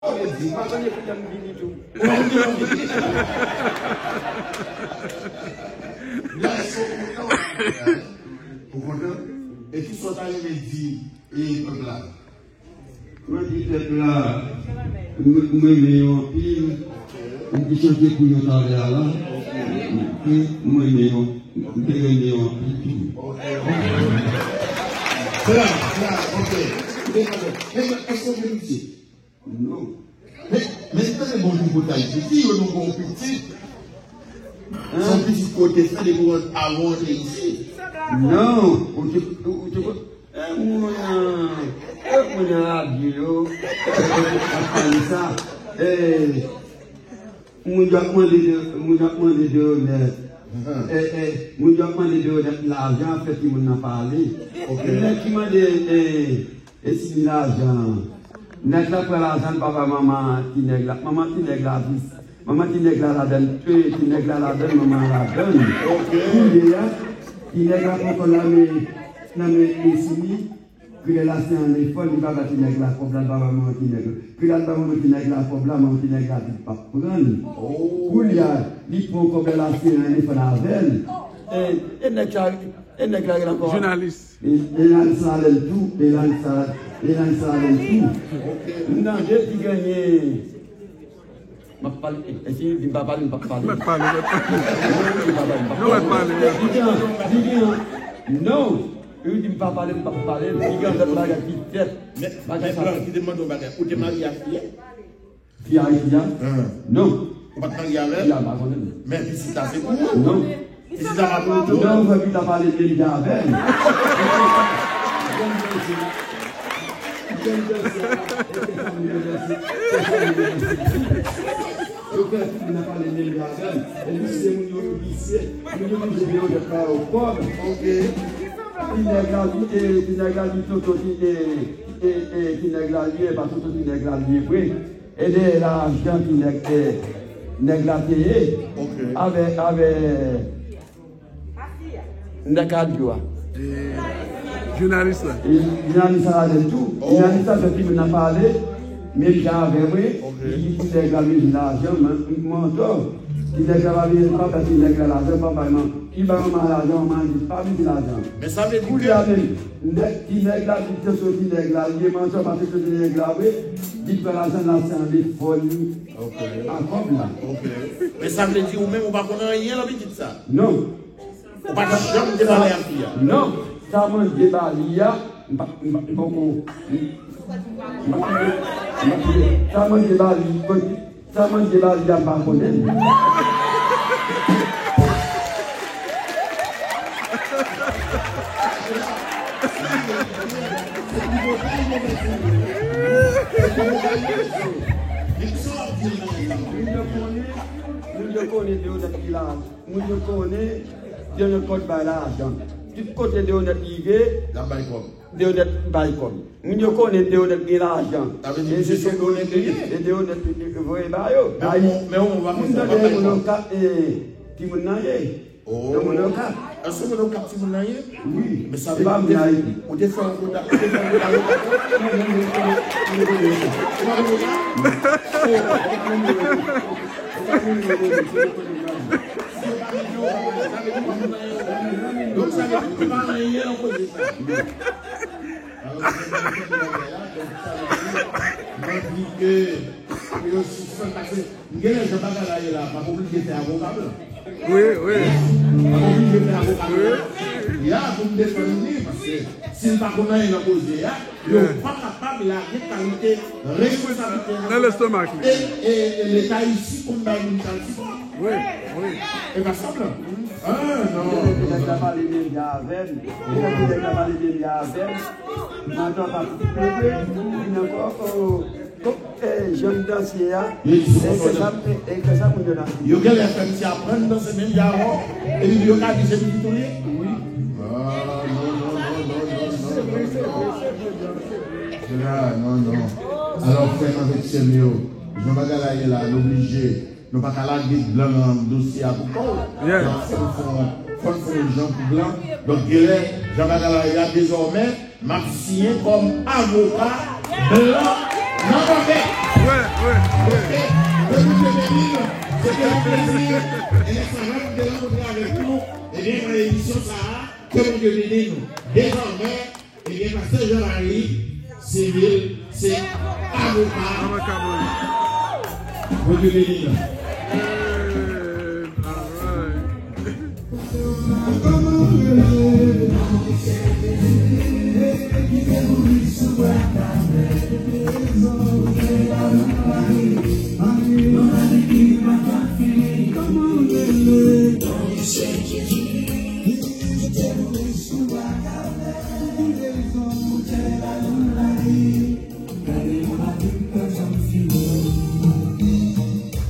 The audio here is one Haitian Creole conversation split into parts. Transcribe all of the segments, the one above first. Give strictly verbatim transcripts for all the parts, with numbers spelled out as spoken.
Ou vle di, m pa konn epi lè m vini tou. Ou pa konn ki lè w vini. Gason, ou kontan? Ou kontan? E kisa w ta renmen di, e, pèp la? Mwen di pèp la, mwen, mwen renmen yo anpil. Mwen te chante pou yo talè a la. Mwen renmen yo, mwen te renmen yo anpil tou. Se la, se la, ok. Men, èske w gen piti? Non. Men, men tande bon tripotay piti, yo nou bon pitit. Se yon pitit kote sa depi w avan w te isit. Non, ou te, ou te, e moun, e moun an abye yo, ap pale sa. E, moun yo ap mande de, moun yo ap mande de onèt. E, e, moun yo ap mande de onèt lajan, fè timoun nan pale. Ok. Nèg ki mande, e, E si li lajan? Nèg la pran lajan l pa bay manman ti nèg la. Manman ti nèg la vis. Manman ti nèg la ladann. E, ti nèg la ladann, manman an ladann. Ok. Kounye a, ti nèg la poko nan men, nan men Esini. Pi lè l ase an efò, li pa ba ti nèg la kòb la, li pa ba manman ti nèg la. Pi lè l ba manman ti nèg la kòb la, manman ti nèg la di l p ap pran l. Oh. Kounye a, li pran kòb la, l ase an efò avè l. E, e nèg sa, e nèg la rele ankò. Jounalis. E, e Larisa Allen tou, e Larisa, e Larisa Allen tou. M tande ti genyen. M ap pale, e, e si li di m pa pale, m p ap pale. M ap pale, m ap pale. Non, li di m pa pale, m p ap pale. Non, m ap pale. Li di, li di, non. Li di m pa pale, m p ap pale. Li gen lòt bagay ki fèt. Men, bagay men sa Blan, kite m mande yon bagay. Ou te marye ak fi a? Fi Ayiti a? Ahn. Non. Ou pa t marye avè l? Fi a m pa konnen l. Men pitit la se pou ou? Non. Pitit la pa pou ou tou? Non, ou fè pitit la pale menm jan avè m. Yo fè pitit la pale menm jan avè m. Epi se moun yo ki visye, moun yo ki jwe yo jwèt la yo kòb. Ok. Ti nèg la, e, ti nèg la di tonton ti, e, e, e, ti nèg la li ye, pa tonton ti nèg la li ye vre. E dèyè lajan ti nèg, e, nèg la te ye. Ok. Avè, avè nèg radyo a. E, jounalis la. E, jounalis la ladann tou. Oh. Jounalis la fè timoun nan pale, menm jan avè mwen. Ok. Li di ti nèg la bezwen lajan, men, m antò. Ti nèg la pa bezwen, pa ba ti nèg la lajan, pa bay man. Li ba manman lajan, manman di pa bezwen lajan. Men sa vle di ke kounye a menm, nèg, ti nèg la di se sou ti nèg la, li ye mantò, pa se sou ti nèg la vre, li pran lajan la, se an efò li. Ok. A kòb la. Ok. Men sa vle di ou menm ou pa konn anyen nan pitit sa? Non. Ou pa t janm te pale ak fi a? Non. Sa manje ba li a, m pa, m pa, m poko, m, m pa, m pa, sa manje ba li, sa manje ba li a, m pa konnen. Moun yo konnen, moun yo konnen de yo dat ki la. Moun yo konnen Deonèt konn bay lajan. Tout kote Deonèt rive, l ap bay kòb. Deonèt bay kòb. Moun yo konnen Deonèt gen lajan. Sa vle di misye se yon onèt li ye. E Deonèt voye ba yo. Men ou, men ou, ou pa fè sa, ou pa bay kòb. Moun nan Okap, e, timoun nan ye. Oh. Nan moun Okap. Èske moun Okap timoun nan ye? Wi. Men sa vle di ou te fè, ou te fè yon kota, ou te fè yon kota Okap. Ou pa konn Okap? Ou pa konn Okap? Donk, sa vle di, ou pa anyen nan koze sa. Alò, se sa ki fè bagay la, donk, sa vle di, m anvi ke, ke yo sispann, paske m genlè jan bagay la ye la, m ap oblije fè avoka blan. Wi, wi. M ap oblije fè avoka blan. Wi. Ya, pou m defann li, paske si l pa konn anyen nan koze a, yo pa kapab lage kalite responsablite nan lestomak li. E, e, e Leta isi konn bay moun kalite. Wi, wi. E pa sanblan. Ah, non. Petèt nèg la pale menm jan avè m. Petèt nèg la pale menm jan avè m. Mwen antan pa piti vre, vin ankò, oh, oh, eh, jan m danse a. Yo di se kòsòdòm. E ke sa, e, e ke sa moun yo nan. Yo genlè fè misye aprann danse menm jan avè w. Epi yo ka di se pitit ou li ye. Wi. Ah, non, non, non. Ah, non, non. Alò, frè m avèk sè m yo, jan bagay la ye la, n oblije. Nou pa ka lage blan nan dosye a pou kò w. Yeah. Donk, fò n fè yon, fò n fè yon jan pou blan. Donk, genlè, jan bagay la ye a, dezòmè, m ap siyen kòm avoka blan nan Pòdpè. Yeah. Ebyen, nan emisyon sa a, ke Bondye beni nou. Dezòmè, ebyen, Pastè Jean Marie Civil se avoka. Bondye beni nou.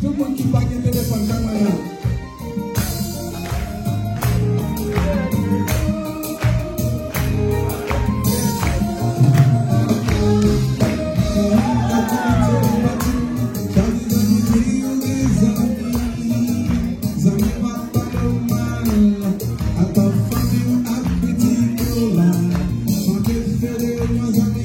Tout moun ki pa gen telefòn, ban mwen la. Zanmi pa pale w mal, atann fanmi w ap kritike w la. Mande fede yon zanmi.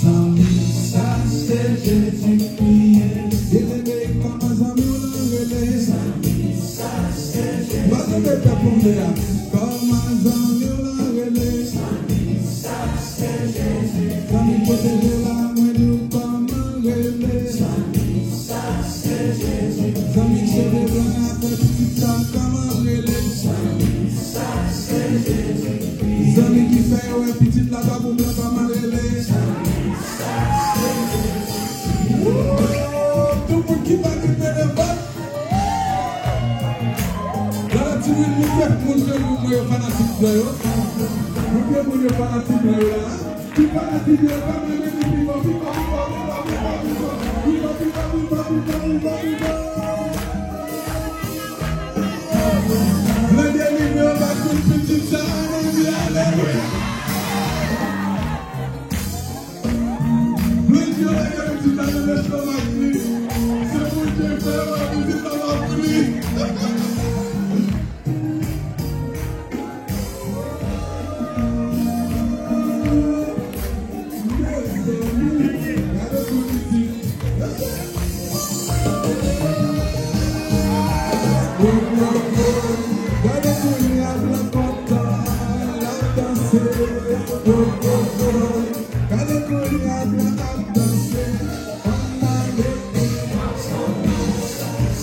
Zanmi, sa se Jezikri. Rele, kòman zanmi w lan rele? Zanmi, sa se Jezikri. Kòman zanmi w lan rele? Zanmi, sa se Jezikri. Zanmi, kote w ye la, mwen di w kòman rele? Zanmi, sa se Jezikri. Zanmi, cheve blan a fè pitit sa, kòman rele? Zanmi, sa se Jezikri. Zanmi ki fè yo wè pitit la pa pou blan, kòman rele? Woo! Tout moun ki pa gen telefòn. Gade ti moun, moun fè moun fè moun mwen yo fanatik blan yo. Moun fè moun yo fanatik blan yo la. Ki fanatik yo, kòman rele? Pipo, pipo, pipo. Blende liv yo, ba kout pitit sa, ann di alelouya. Blende yo, lage pitit la nan lestomak li. Se Bondye fè, wè pitit la pa pou li.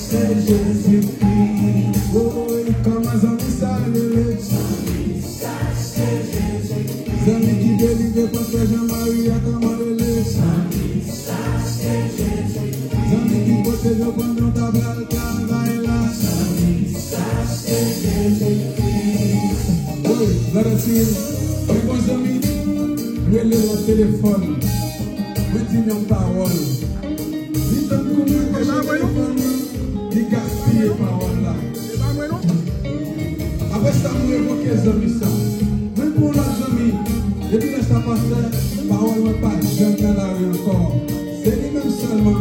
Se Jezikri, woy, kòman zanmi sa rele? Zanmi ki delivre pastè Jean Marie a, kòman rele? Zanmi ki pwoteje w pandan w ta pral travay la. Woy, let us sing. Yon bon zanmi, rele nan telefòn. Mwen di l yon pawòl. Li tankou mwen kòche telefòn nan, li gaspiye pawòl la. Apre sa, mwen evoke zanmi sa. Mwen pran yon lòt zanmi. Depi lè sa pase, pawòl mwen pa janm nan lari ankò. Se li menm sèlman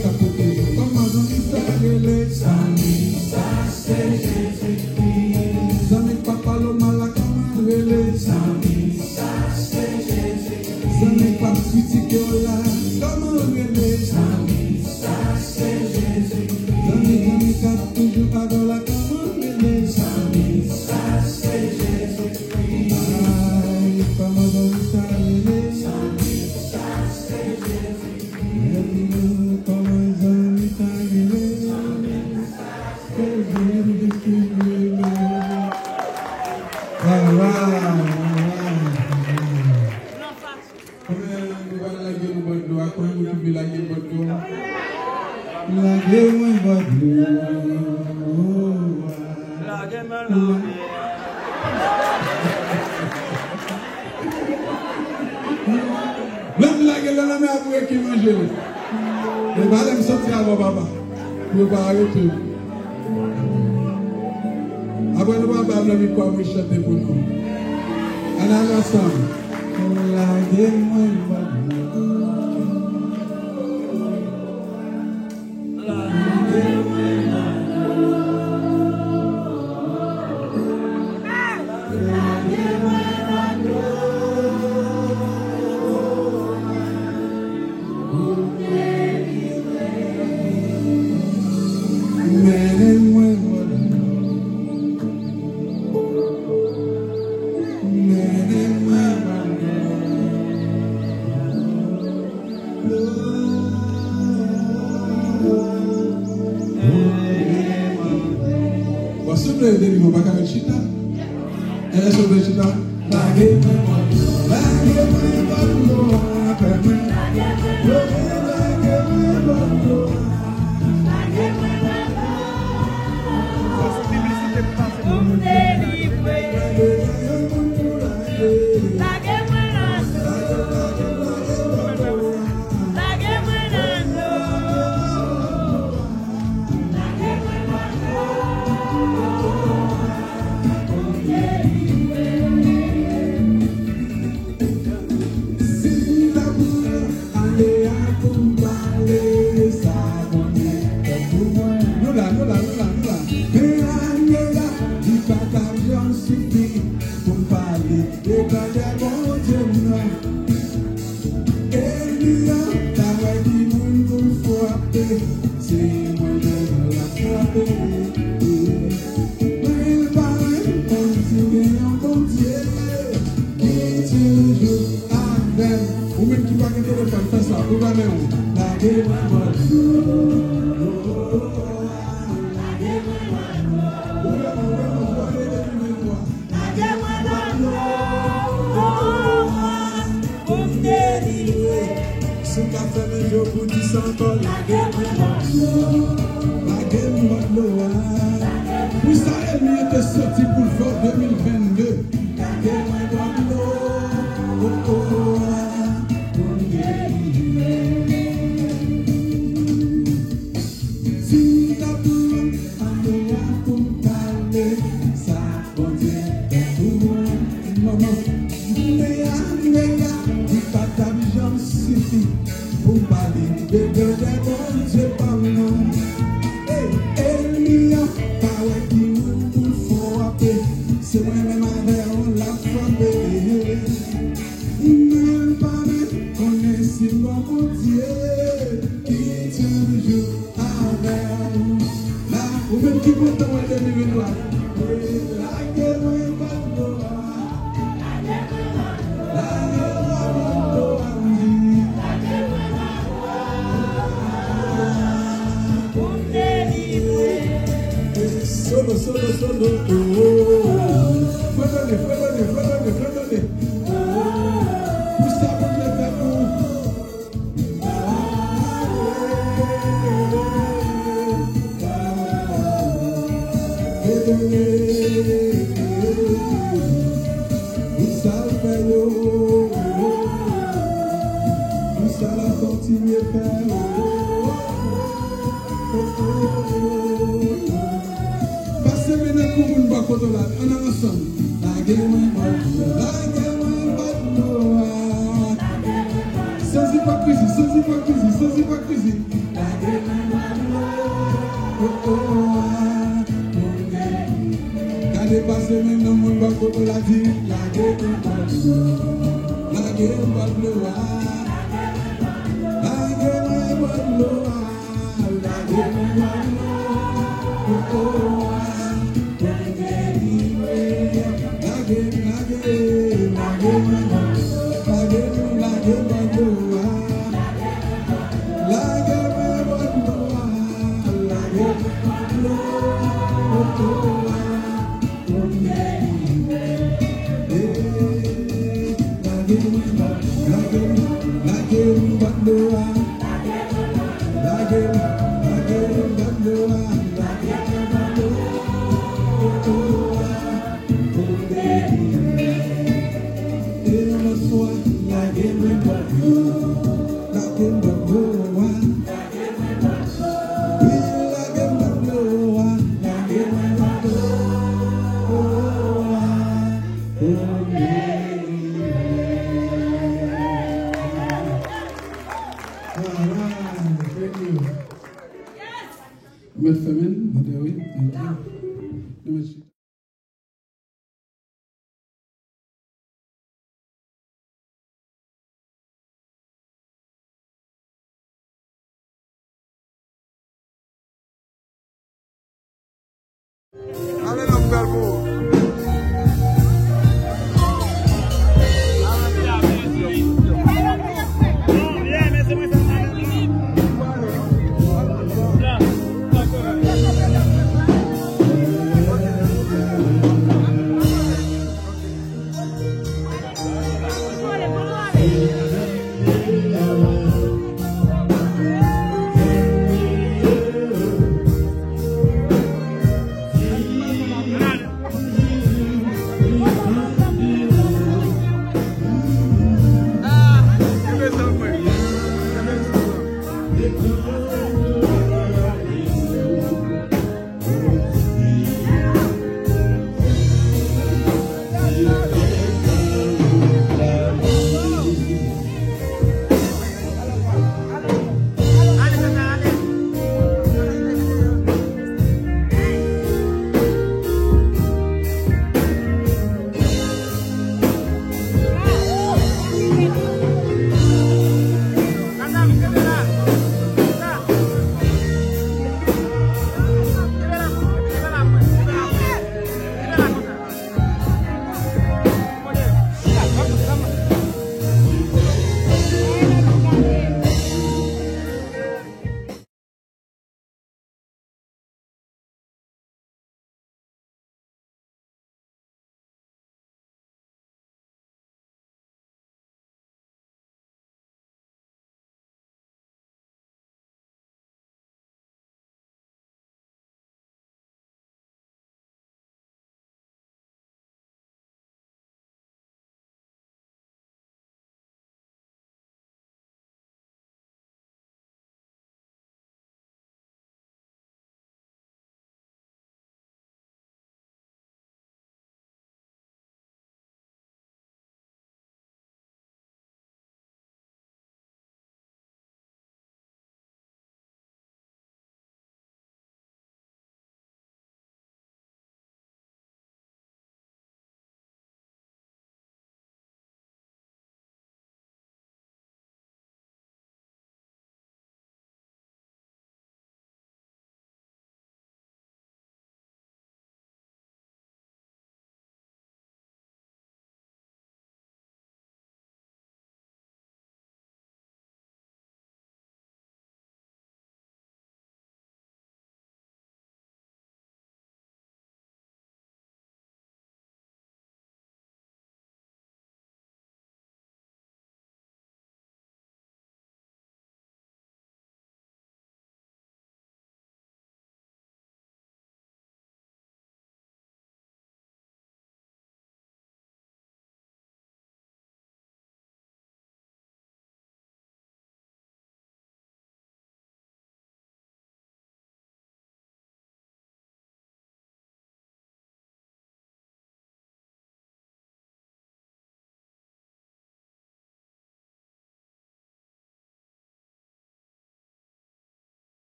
k ap pwoteje m. Kòman zanmi sa rele? Zanmi sa se Jezikri. Zanmi k pa pale w mal la, kòman l rele? Zanmi sa se Jezikri. Zanmi k p ap kritike w la, kòman l rele? Zanmi sa se Jezikri. Zanmi, zanmi k ap toujou avè w la, kòman l rele? Zanmi sa se Jezikri. Ay, kòman zanmi sa rele? Zanmi sa se Jezikri. Kòman zanmi sa rele? Zanmi sa se Jezikri. Alright, alright, alright. Lè m lage l nan lanmè a, pou rekin manje l. E pa lè m soti avè w, papa. Pou yo pa arete m. Apre nou pral ba m nan mikwo a pou l chante pou nou. Ann al ansanm. Lage mwen, lage mwen. Mennen mwen bò dlo. Mennen mwen bò dlo. Bon, si w vle delivre, w pa ka ret chita. Èske w vle chita? Lage mwen bò dlo. Lage mwen bò dlo a, frè mwen. Lage mwen bò dlo a. Lage mwen bò dlo a. Pou m delivre. Lage mwen nan dlo. Lage mwen nan dlo. Si m ta pran ale a pou m pale sa Bondye fè pou mwen. Nou la, nou la, nou la, nou la. Men ane a, li pa t ap janm sifi pou m pale de grandè Bondye m nan. Ènmi an pa wè ki moun pou l frape, se mwen menm l ap frape. Men l pa menm konn si gen yon Bondye ki toujou avè m. Ou menm ki pa gen telefòn, fè sa, ou ba men ou. Lage mwen bò dlo. Lage mwen bò dlo. Ou menm, ou menm, ou ale depi menm mwa. Lage mwen bò dlo a, pou m delivre. Si w ka fèmen je w pou di sa ankò, lage mwen bò dlo. Lage m bò dlo a. Pou sa ènmi an te soti pou l fè w de mil vennde. Lage mwen bò dlo a, pou m delivre. Si m ta pran ane a pou m pale sa Bondye fè pou mwen, manman. Men ane a, li pa t ap janm sifi pou m pale de grandè Bondye pa m nan. Ey, ènmi an pa wè ki moun pou l frape, se mwen menm avè w l ap frape. Men l pa menm konnen si m gon Bondye ki toujou avè m. La, ou menm ki kontan wè de mil venntwa. Lage mwen bò dlo a. Lage mwen bò dlo a, m di. Lage mwen bò dlo a. Pou m delivre. Solo, solo, solo. Oh, oh, oh. Fredone, fredone, fredone, fredone. Pou sa Bondye fè pou ou. Fredone, pou sa l fè yo. Pou sa l ap kontinye fè yo. Pase men nan kou moun bò kote w la, ann al ansanm. Lage mwen bò dlo, lage mwen bò dlo a. Sans ipokrizi, sans ipokrizi, sans ipokrizi. Lage mwen bò dlo, oh, oh, a. Gade, pase men nan moun bò kote w la, di, lage mwen bò dlo, lage mwen bò dlo a. Lage mwen bò dlo a. Lage mwen bò dlo, oh, oh, a, pou m delivre. Lage, lage, lage mwen bò dlo, lage, lage bò dlo a. Lage mwen bò dlo a, lage mwen bò dlo, oh, oh, a. Lage mwen bò, lage mwen, lage mwen bò dlo a. Lage mwen, lage mwen bò dlo a. Lage mwen bò dlo a. Ale non, m pral pou ou.